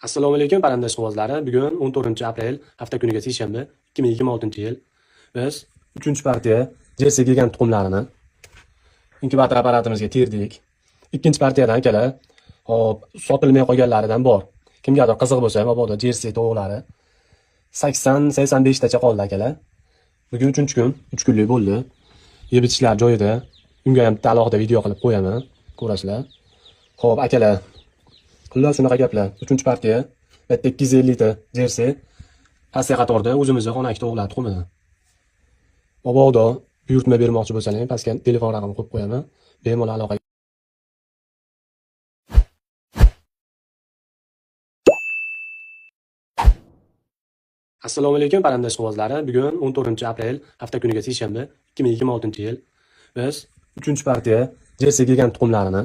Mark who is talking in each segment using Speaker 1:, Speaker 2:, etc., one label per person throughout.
Speaker 1: Assalomu alaykum, parranda ishqibozlari. Bugun 14-aprel, hafta kuniga seshanba, 2026-yil. Biz 3-partiya Jersey gigant tuxumlarini inkubator apparatimizga terdik. Ikkinchi partiyadan akalar, hop, sotilmay qolganlaridan bor. Kimgadir qiziq bo'lsa, mabodo Jersey tovuqlari 80-85 tacha qoldi, akalar. Bugun 3-kun, 3 kunlik bo'ldi. Yeb ichishlar joyida. Unga ham bitta alohida video qilib qo'yaman, ko'rasizlar. Xo'p, akalar. Xullas, shunaqa gaplar. 3-partiya bitta 250 ta Jersey pastki qatorda o'zimizni xonaki tovuqlar tuxumidan. Mabodo buyurtma bermoqchi bo'lsangiz, pastga telefon raqamini qo'yib qo'yaman. Bemalol aloqaga. Assalomu alaykum, parranda ishqibozlari. Bugun 14-aprel, hafta kuniga seshanba, 2026-yil. Biz 3-partiya Jersey gigant tuxumlarini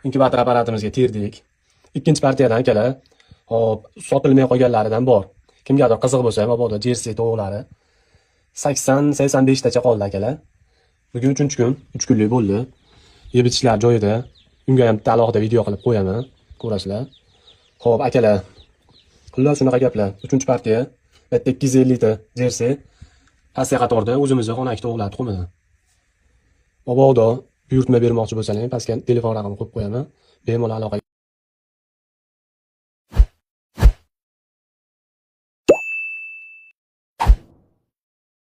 Speaker 1: inkubator apparatimizga terdik. Ikkinchi partiyadan akalar, hop, sotilmay qolganlaridan bor. Kimgadir qiziq bo'lsa, mabodo Jersey tovuqlari 80-85 tacha qoldi, akalar. Bugun 3-kun, 3 kunlik bo'ldi. Yeb ichishlar joyida. Unga ham bitta alohida video qilib qo'yaman, ko'rasizlar. Xo'p, akalar. Xullas, shunaqa gaplar. 3-partiya bitta 250 ta Jersey pastki qatorda o'zimizni xonaki tovuqlar tuxumidan. Mabodo buyurtma bermoqchi bo'lsangiz, pastga telefon raqamini qo'yib qo'yaman. Bemalol aloqaga.